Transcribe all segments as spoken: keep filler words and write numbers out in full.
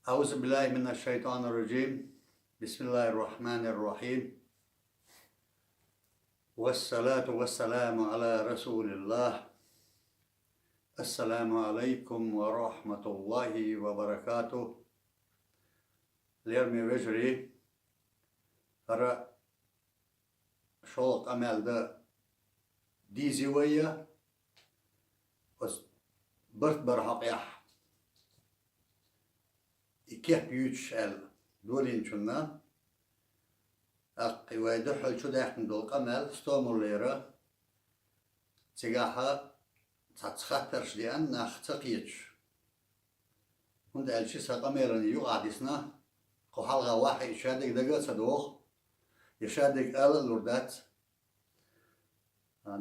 أعوذ بالله من الشيطان الرجيم. بسم الله الرحمن الرحيم. والصلاة والسلام على رسول الله. السلام عليكم ورحمة الله وبركاته. Лераме вежарий, хӀара шолгӀа къамаьл дан дезий вай, оцу барт бар хьокъехь и кеп юьйцуш аьлла долийначунна. ТӀаккха и вай дуьххьал чудаьккхина долу къамаьл стомаллера, цигахь цхьацца хаттарш деана нах ца кхеташ. ХӀунда аьлча сан къамелана юкъахь дисна, кху хьалха вахь и шадерг дага а ца доху, и шадерг ала а лур дац.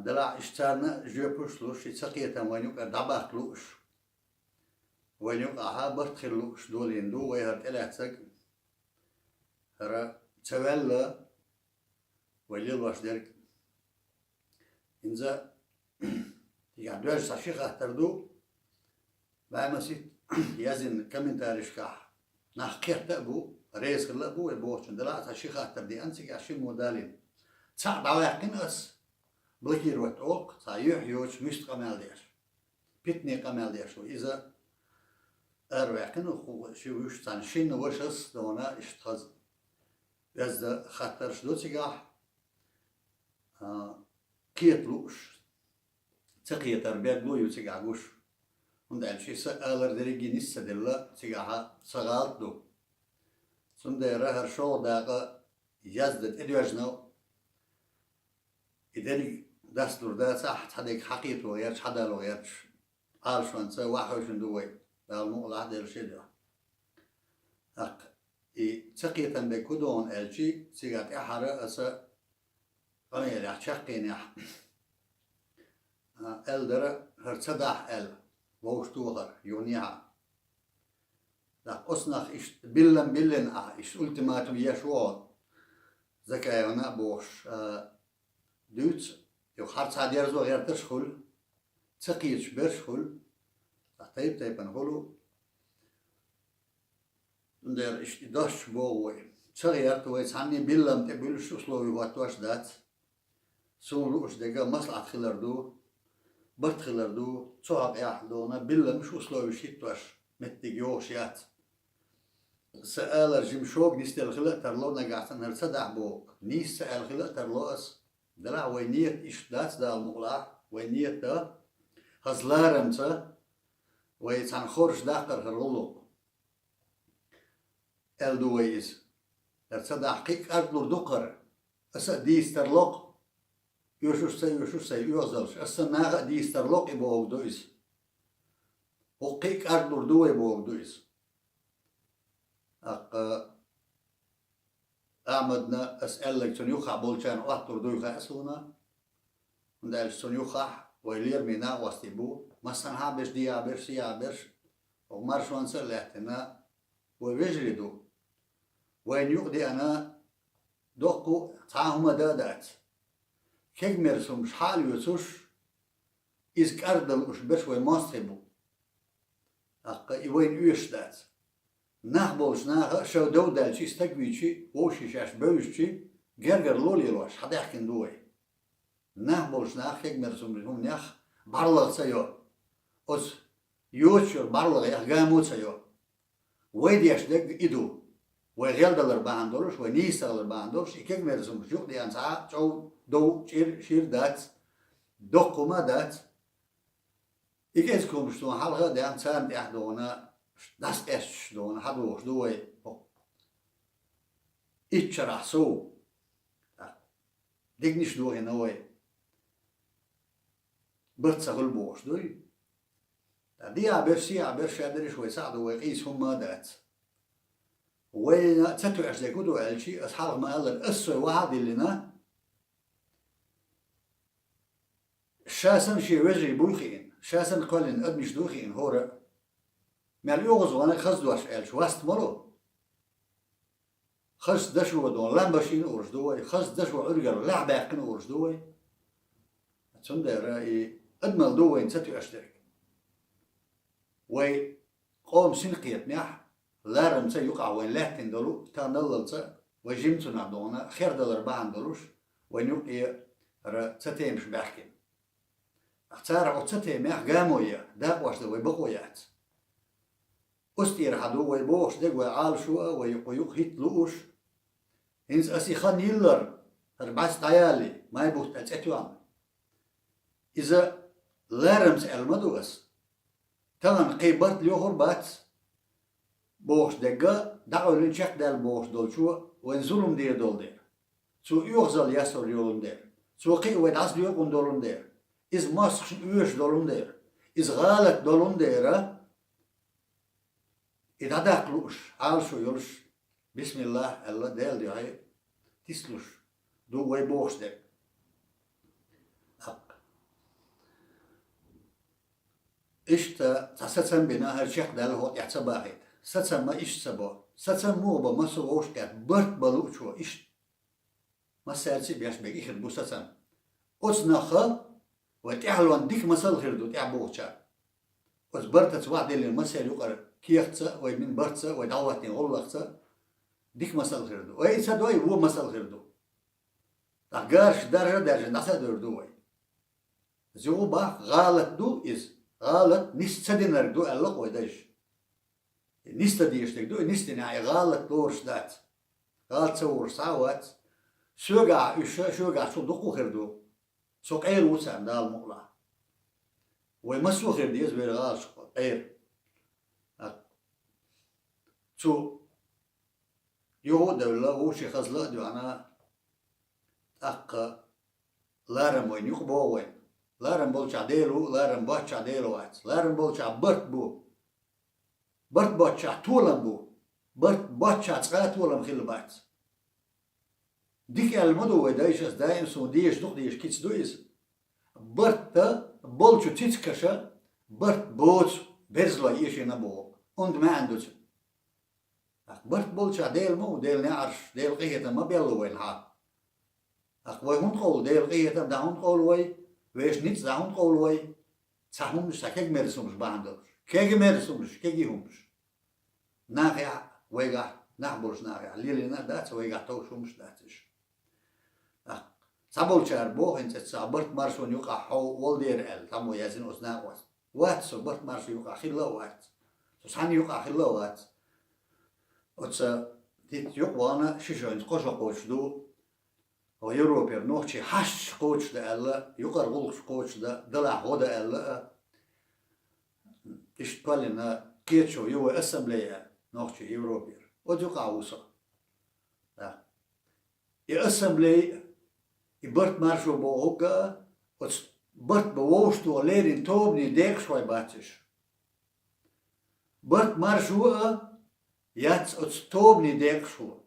Делахь иштта царна а жоьпаш а луш, и ца кхетам вайна юкъара дӀабаккха лууш, вайна юкъахь барт хир лууш долийна ду вай хӀара тӀелаьцнарг, хӀара ца ваьлла вай лелош дерг. ХӀинца цигахь доьжна цхьа ши хаттар ду, бӀе масийтта яздина комментарийшкахь нах кхетта а бу, реза хилла а бу вай бохучунна, делахь а цхьа ши хаттар деана цигахь ши мо далийна. Цхьаъ дӀаваьккхина ас, блокировать олу-кх, цхьа юьхь йоцуш муьста къамел деш, питане къамел деш ву. Иза араваьккхина хӀу ши вуьш цхьана шинна вашас дона иштта хаза. Оьзда хаттарш ду цигахь, а, кхета лууш, ца кхетар бегало ю цигахь гуш. ХӀунда аьлча и сан алар дерриге нис ца делла, цигахь сан гӀалат ду. Цундела хӀара шолгӀа дакъа яздан тӀедоьжна, и дерриг дасталур дацахь, цхьа дерг хьакхето гӀерташ, хьадало гӀерташ, Ӏалашонца вахьуьйшина ду вай, Дала мукъалахь, Делан шен дуьхьа. ТӀаккха и ца кхетам бегу хӀун ду аьлча, цигахь тӀаьххьара аса къамелехь, чаккхенехь, а, аьлла дара, хӀара ца дахьа аьлла, вовшахтохар юханехьа. ТӀаккха оцу нах иштта биллам-биллина ахь, иштта ультиматум еш ву хьо, Закаевна а бохуш, а, дуьйцу, юха хӀара цхьа дерзо гӀерташ а хуьлу, ца кхеташ берш а хуьлу, ткъа тайп-тайпана хуьлу. Цундела иштта и достуш боху вай. Ца гӀерта вай цхьанне биллам тӀе буьллуш условий хӀоттош дац. Суна лууш дерг маслахьат хилар ду, барт хилар ду, цу хьокъехь дона билламаш, условиш хӀиттош меттиг йогӀуш яц. Сан алар жима шога нисделла хила а тарло, нагахь санна хӀара ца дахь боху, нийса ца аьлла хила а тарло ас. Делахь вай ният иштта дац, Дала мукъалахь, вай ният дан хаза ларамца, вай цхьана хоржуш даккхар хӀара гӀуллакх. Аьлла ду вай иза. ХӀара ца дахь кхин а кӀардлур ду-кх хӀара. Аса а дийца тарло-кх, оьшуш а ца оьшуш сайн оьгӀазаллаш. Аса санна наха а дийца тарло-кх и бохург ду иза. ХӀокху кхин а кӀардлур ду вай бохург ду иза. ТӀаккха Ахьмадна ас аьлларг цунна юххехь болчарна Ӏоттур дуй хаьа суна, хӀунда аьлча цунна юххехь вай лераме накъостий бу, массанхьа а берш, дехьа берш, сехьа берш, хӀокху маршонца а лаьттина, вай вежарий ду. Вайна юкъа деана доккху цхьа а хӀума дан а дац. Кегамерса хӀумаш хьа а лоьцуш, иза кӀаргдан лууш берш вай мостагӀий бу. ТӀаккха и вайна оьшуш дац. Нах болчу наха а шайн дов даьлчи, стаг вийчи, вовшийн шаьш бевзачи, гергарло лелош, хьадаьхкина ду вай. Нах болчу наха кегамерса хӀуманех бӀарлагӀа ца йо. Оцу йоцуш йолу бӀарлагӀех гамо ца йо. Вай деш дерг и ду. Вай гӀелдалар бахьана долуш, вай нийса ца хилар бахьана долуш, и кегамерса хӀумаш юкъа деана цхьа а чӀов, дов, чӀир, шир дац, доккха хӀума а дац. И кӀезиг хӀумаш суна хьалха а даьхна, царна тӀехь дона, дӀасакъаьсташ дона, хьадогӀуш ду вай хӀокху итт шарахь сов. Дегнаш дохийна вай. Барт ца хуьлу бохуш дуй? Ткъа дехьа берш, сехьа берш, шадерриш вай схьа а ду, вай къийса хӀумма а дац. Вайна ца тоьаш дерг хӀун ду аьлчи, ас хьалха ма-аллара, ас сой ваха а диллина, ша санна шен вежарий буй хиъна, ша санна кхоьллина адамаш дуй хиъна хӀора а. Мел оьгӀазвахнарг хаза дош аьлча, васт ма ло. Хаза дашо дон лам башийна урш ду вай, хаза дашо Ӏуьргар лаьхьа баьккхина урш ду вай. Цундела и адамалла ду вайна ца тоьаш дерг. Вай къоман синкхетамехь, ларамца юкъахь вайн лаьттина долу таханаллалца, вай жимцунах догӀна хердалар бахьана долуш, вайн юкъера ца темаш баьхкина. Цара оцу ца темех гамо е, дакъош дан вай бакъо яц. Оцу тӀера хьан ду вай бохуш дерг вай Ӏалашо а, вай кху юкъа хӀитта лууш. ХӀинца ас и хан йиллар, хӀара бӀаьс дӀаяллий, май бутт тӀе цӀе тоьхна. Иза ларамца аьлла ма ду ас. Тахана кхин барт лоьхур бац, бохуш дерг а, дӀакъевлина чекхдаьлла бохуш долчо вайн зулам дийр долу дела. Цо оьгӀазалла ястор йолун дела. Цо кхин а вай дӀасадоькъун долун дела. Иза мостагӀашна оьшуш долун дела. Иза гӀалат долун дела. И дӀадаккха лууш, Ӏалашо йолуш, бисмиллахӀ аьлла, Делан дуьхьа тислуш ду вай бохуш дерг. Аккха. Иштта цхьа сацам бина, хӀара чекхдаьлла хӀокху тӀехь ца бахийта. Сацам ма иштта ца бо. Сацам муха бо, массо а вовшахкхетта, барт бан луучо иштта. Массаьрца а беш берг и хир бу сацам. Оцу нахха вай тӀаьхьалонна дика масал хир ду тӀаьхьа бохучарна. Оцу бартаца вахдиллина массеран юкъара кехатца а, вай бина бартца а, вай дӀахӀоттийна гӀуллакхца а дика масал хир ду. Вай и ца дой, вон масал хир ду. ТӀаккха гараш даржа а даьржина дӀаса а девр ду вай. Иза юха боху, гӀалат ду иза. ГӀалат нис ца динарг ду аьлла-кх вай дайша. И нис ца дезаш дерг ду, и нис динехь, и гӀалат лоруш дац. ГӀалат ца лоруш цхьа а вац. Соьгахь уьш, шоьгахь цул дукха хир ду. Со къера ву царна, Дала мукъ лахь. Вай массо а хир деза вайн гӀалашка къера. Цу юха а девлла, вовшийн хазла а доьгӀна, тӀаккха ларам вайна юкъа богӀу вайна. Ларам болчохь Дела ву, ларам боцчохь Дела вац. Ларам болчохь барт бу. Барт боцчохь толам бу. Барт боцчохь цкъа а толам хилла бац. Дика аьлла ма ду вай дайша, ас даим суна дезаш, дукха дезаш кица ду иза. Барт болчу цицкаша, барт боцу берзалой эшийна боху. Онда маьӀна ду цуьнан. Тхаккха барт болчохь Дела ма ву, Делан неӀарш, Делан къинхетам ма белла вайна хьа. Тхаккха вай хӀунда къовлу, Делан къинхетам дӀа хӀунда къовлу вай, вешан ницкъ дӀа хӀунда къовлу вай, цхьа хӀуманаш, цхьа кегамерза хӀуманаш бахьана долуш. Кегамерза хӀуманаш, кегий хӀуманаш. Нахехь, вайгахь, нах болчу нахехь лелийна а дац, вайгахь товш хӀуманаш дац уьш. Тхаккха цхьаболчара боху хӀинца, цхьа барт-маршонан юкъахь хьо волу дера аьлла, цхьаммо яздина оцу накъост. Вац со барт-маршонан юкъахь хилла а вац. Со цхьанна юкъахь хилла а вац. Оцу хӀинца юкъа вахана ши шо, хӀинца кхо шо кхочуш ду. Хьо Европера нохчий хьашташ кхочуш дан аьлла, юкъара гӀуллакхаш кхочуш дан, далахь гӀо дан аьлла а. Иштта кхоьллина кхеташо ю вай ассамблея, нохчий Европера. Оцу юкъахь ву со. Да. И ассамблея, и барт-маршо бохург а, оцу барт бан вовшахтоха леррина тобанийн декъашхой бац уьш. Барт-маршо а яц оцу тобанийн декъашхо.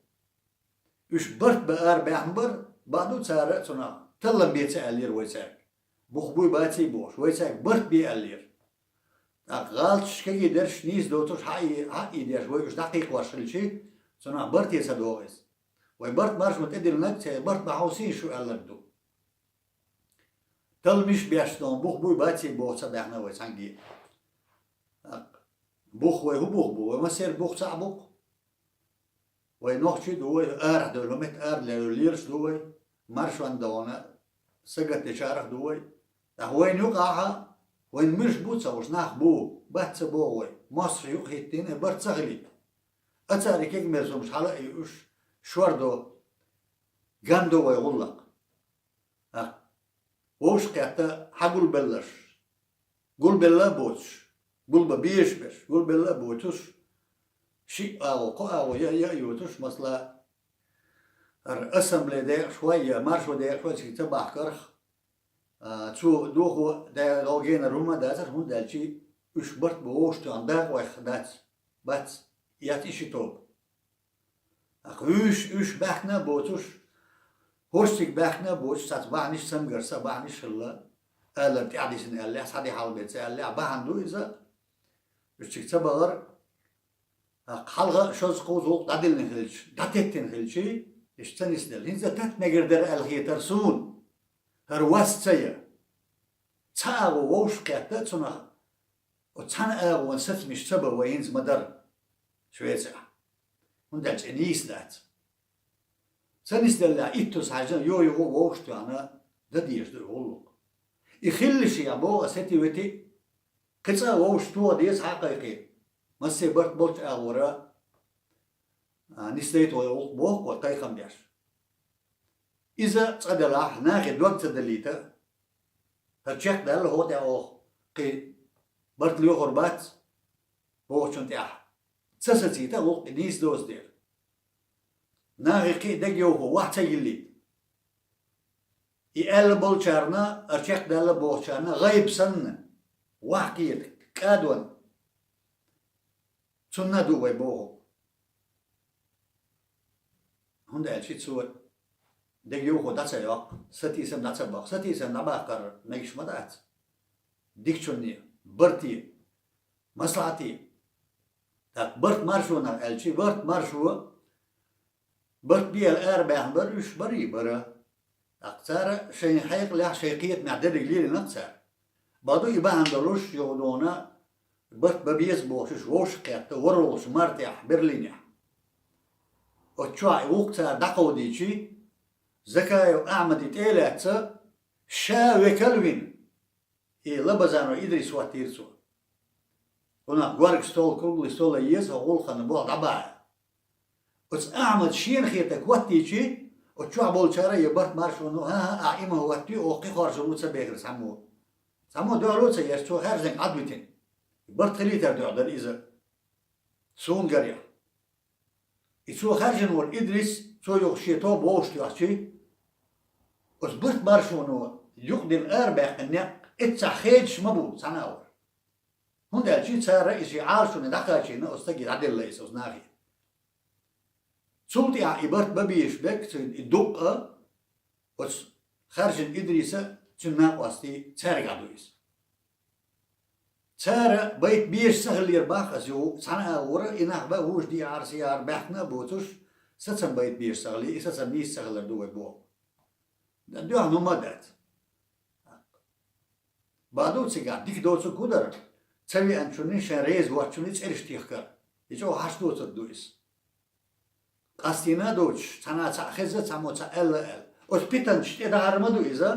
Уьш барт бан арабаьхна бара, бакъду, цара а цунах таллам бе ца аьллера вай цаьрга. Бух буй, баций бохуш, вай цаьрга барт бе аьллера. ТӀаккха гӀалаташ, кегий дерш нийса доцурш хьаъ-, хьаъ-, деш вай уьш дӀакхайкхош хилчий, цунах барте ца догӀу иза. Вай барт-маршо тӀедиллинарг, церан барт бан хьовсийша шу аьлларг ду. Талламаш беш, цунах бух буй, баций боху ца баьхна вай цхьаьнгге. ТӀаккха бух вай хӀун бух бу? Вай массеран бух цхьаъ бу-кх. Вай нохчий а ду вай, арахь девлла метта ара лелаш ду вай, маршонна догӀана сагатдечарах а ду вай. ТӀаккха вайна юкъахь а, вайна муьлш бу ца хууш нах бу, бац ца боху вай, мостагӀчу юкъа хӀиттийна, барт ца хилийта. Ацари кегамерза хӀуманаш хьала а юуш, шор до, ган до вай гӀуллакх. ТӀаккха вовшахкхетта хьагулбелларш, гулбелла а боцуш, гулбан безаш берш, гулбелла а боцуш, шиъ агӀо, кхо агӀо я, я а йоцуш, масала, хӀара ассамблея декъашхой я маршо декъашхой цига ца бахкарх, а, цо дохо да-, догӀу генара хӀума а дацара, хӀунда аьлча уьш барт бан вовшахтоьхна дакъа вайх дац, бац, яц и ши тоба. ТӀаккха уьш, уьш баьхкина а боцуш, хӀорш цига баьхкина а боцуш, цаца бахьанаш цамгар са, бахьанаш хилла, алар тӀаьхьадисина аьллехь, схьадихьалбе ца аьллехь, бахьана ду иза. Уьш цига ца бахара, тӀаккха хьалха а шозза-кхузза гӀуллакх дӀадиллина хилча, дӀатеттина хилчий, уьш ца нисделла. ХӀинца тата мегар дара аьлла хетара суна, хӀара вас ца я. Цхьа агӀо вовшахкхетта а цунах, оцу цхьана агӀонан сацамаш ца бан вай хӀинца ма-дарра. Швецехь. ХӀунда аьлча и нийса дац. Ца нисделлехь, иттаза хьаьжна, йо-юха вовшахтоьхна, дан дезаш ду и гӀуллакх. И хилла шен боху ас хӀетте-ветте, кхин цкъа а вовшахтоха деза хьа а кхайкхе. Массо а барт болчу агӀора, а, нисдайта вай гӀуллакх боху вай кхайкхам беш. Иза цкъа делахь, нахе дог ца далийта, хӀара чекхдаьлла хӀокху тӀехь оха, кхин барт лоьхур бац бохучун тӀехь ца сацийта гӀуллакх и нийса доцу дела. Нахе кхин а дегайовхо вахь ца йиллийта. И аьлла болчарна, хӀара чекхдаьлла бохучарна гӀайба санна, вахь кхета, кӀадонна. Цунна а ду вай боху. ХӀунда аьлча цо дегайовхо дӀа ца йоккху, сатийсам дӀа ца боккху. Сатийсам дӀабаккхар мегаш ма дац. Дикачунна, барте, маслахьате. ТӀаккха барт маршонах аьлча, барт маршо, барт бе аьлла арабаьхна бара уьш, барий бара. ТӀаккха цара шайн хьекъалехь, шайн кхетамехь дерриг лелийнарг цара. Бакъду и бахьана долуш, юха дона барт бан беза бохуш, уьш вовшахкхетта, ворхӀалгӀачу мартехь, Берлинехь. Оцу чохь и гӀуллакх цара дӀакховдийчи, Закаев Ахьмаде тӀе а лаьцна, ша векал а вина, и Лабазанов Идрис хӀоттийра цо. Кхунах горга стол, круглый стол а еза, хӀокху гӀуллакхана болх дӀабахьа. Оцу Ахьмада шена хетарг хӀоттийчи, оцу чохь болчара я барт маршо ву, хӀан-хӀа, ахь иман хӀоттий, оха кхин хоржур ву ца бехира цхьаммо. Цхьаммо дуьхьало а ца еш, цо хаьржинарг Ӏад витина. Барт хилийтар дуьхьа дара иза. Суна гарехь. И цо хаьржина волу Идрис, цо юха шен тоба вовшахтоьхчи, оцу барт маршоно юкъадина арабаьккхина некъ эццахь хедаш ма бу цхьана а вара. ХӀунда аьлча цара и шен Ӏалашоне дӀакхачийна оцу стаге дӀаделла иза оцу нахе. Цул тӀаьхьа и барт бан безаш берг, цуьнан и дукъ а, оцу хаьржина Идриса, цуьнан накъостий цаьрга а ду иза. Цара байта безаш ца хиллера боху ас, юха цхьана а вара, и нах бан вужа диахьара, сехьара баьхкина а боцуш, сацам байта безаш ца хиллера, и сацам нийса ца хиллера ду вай боху. Дан дуьхьа хӀума а дац. Бакъду цигахь дика доцург хӀун дара, ца веанчунний, шайн реза воцчунний цӀераш тихкар. И чӀогӀа хьаш доцург ду иза. Къастийна а доцуш, цхьана а цхьаъ хезна, цхьаммо цхьаъ аьлла а аьлла. Оцу питанчаш тӀедахьар ма ду иза,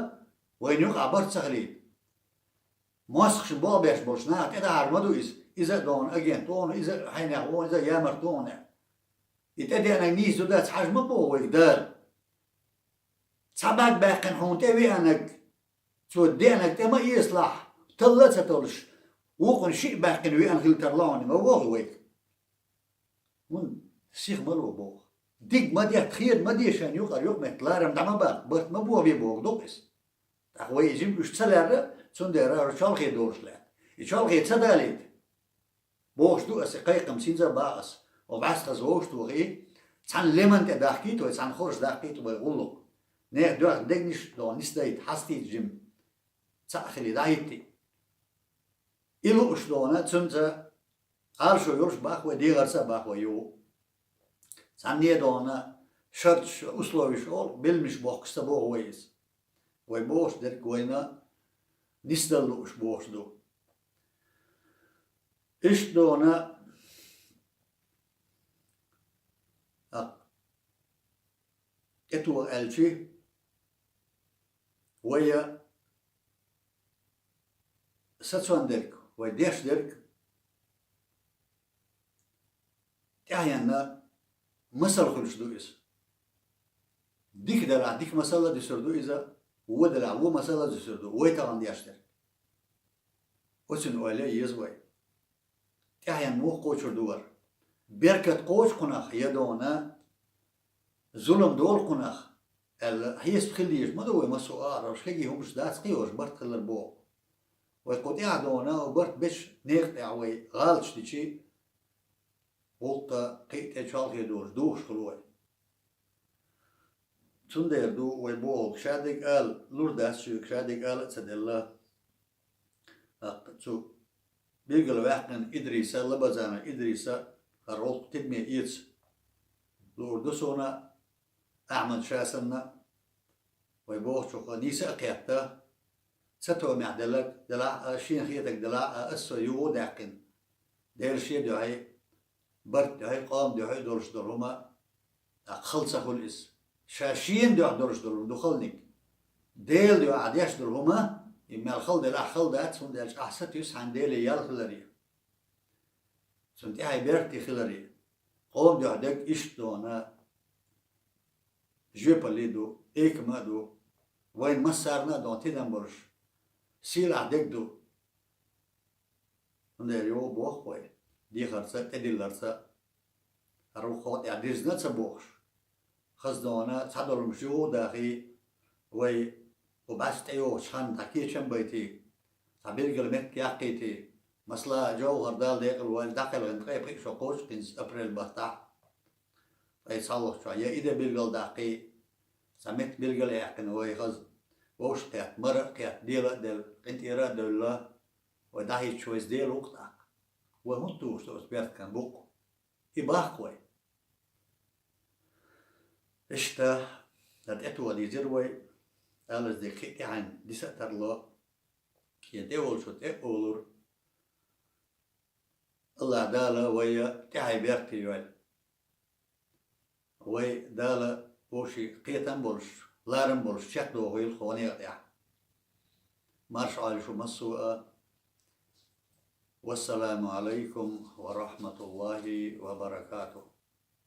вайна юкъахь барт ца хилийта. МостагӀашна болх беш болчу наха тӀедахьар ма ду иза. Иза а дона агент ву хьуна, иза а хьенех ву хьуна, иза а ямарт ву хьуна. И тӀедеанарг нийса ду дац хьажа ма боху вайга Дала. Цхьа бӀаьрг баьккхина хьуна тӀе веанарг, цо деанарг тӀе ма эцалахь, талла а ца толлуш, вукхунна шиъ баьккхина веана хила тарло хьуна, ма боху вайга. ХӀунда сиха ма ло боху. Диг ма детта, хеда ма де шайна юкъара юкъаметтиг, ларам дӀа ма баккха, барт ма бохабе боху дукъ иза. ТӀаккха вай и жима уьш ца лерра, цундела хӀара чолхе долуш лаьтта. И чолхе ца далийта. Бохуш ду аса, и кхайкхам синза а баха аса. О бӀаьсхаза вовшахтохий, цхьана леман тӀе дахкийта вай, цхьана хорша дахкийта вай гӀуллакх. Нехан доьхна дегнаш а дона нисдайта, хьастийта жима. Цхьаъ хили дӀахӀиттий. И лууш дона, цуьнца Ӏалашо йолуш баха вай, дегӀарца а баха вай юха. Цхьанне а дона шарташ, условиш олу, белланаш бохкуш ца боху вай иза. Вай бохуш дерг вайна нисдала лууш бохуш ду. Иштта дона, а, тӀетоха аьлчи, вай сацон дерг, вай деш дерг, тӀаьхьенна масал хуьлуш ду иза. Дика делахь, дика масал а дуьсур ду иза, вон делахь, вон масал а дуьсур ду, вай тахана деш дерг. Оцуьнан ойла еза вай. ТӀаьхьенна муха кхочур ду вара? Беркат кхочу кхунах, я дона, зулам долу кхунах, аьлла, хьесап хила дезаш ма ду вай массо а агӀор, хӀорш хеги хӀумаш дац кхин, хӀорш барт хилар боху. Вай кху тӀехь дона, барт бечу некъа тӀехь вай гӀалаташ дичи, гӀуллакх кхин а тӀе чолхе долуш духуш хуьлу вай. Цундела ду вай бохург, шадерг ала лур дац шуьга, шадерг ала а ца делла. ТӀаккха цу билггал ваьккхина Идриса, Лабазанов Идриса, хӀара гӀуллакх тидаме эца луур ду суна, Ахьмад ша санна, вай бохучух нийса а кхетта, ца томехь делларг делахь а, шена хетарг делахь а, аса со юха а даьккхина. Делан шен дуьхьа барт дуьхьа, къоман дуьхьа долуш долу хӀума, тӀаккха хала ца хуьлу иза. Ша шена дуьхьа долуш долу хӀума ду халаниг. Делан дуьхьа деш долу хӀума, и мел хала делахь хала дац, хӀунда аьлча ахь сатуьйсу хьайн Деле ял хиларе, цунна тӀаьхье берте хиларе. Къоман дуьхьа дерг иштта дона, жоьпалле а ду, экама а ду, вайн массарна а дона тидам болуш, сийлахь дерг ду. Цундела йогӀу боху вай, дехарца, тӀедилларца, хӀара вукхо тӀехь дирзина а ца бохуш, хаза дона цхьадолу хӀумаш юха а дахий, вай кху бӀаьста тӀейогӀучу ханна дӀа кечам а байтий, цхьа билггал меттиг яккхийтий, масала, Джовхар, Дала декъала войла, дӀакхелхина ткъе пхиъ шо кхочу кхинца апрель баттахь, ткъе цхьалгӀачохь, я и де билггал даккхий, цхьа меттиг билггал а яьккхина вай хаза, вовшах а кхетта, мара а кхетта, дела а делла, къинтӀера а девлла, вай дӀахӀиттича вайца Дела ву-кх тӀаккха. Вай хӀунда тухуш ду оцу беркан букъ? И баккха вай. Иштта, дан тӀетоха дийзира вай, алаза дерг хи тӀаьхьенна диса а тарло, шен тӀе волчо тӀе а олура. АллахӀ Дала вай тӀаьхье беркате йойла. Вай Дала вовшийн кхетам а болуш, ларам а болуш чекхдохийла кху некъа тӀехь. Марша Ӏойла шу массо а. Вассаламу Ӏалайкум ва рахьматуллахӀи ва баракатухӀ.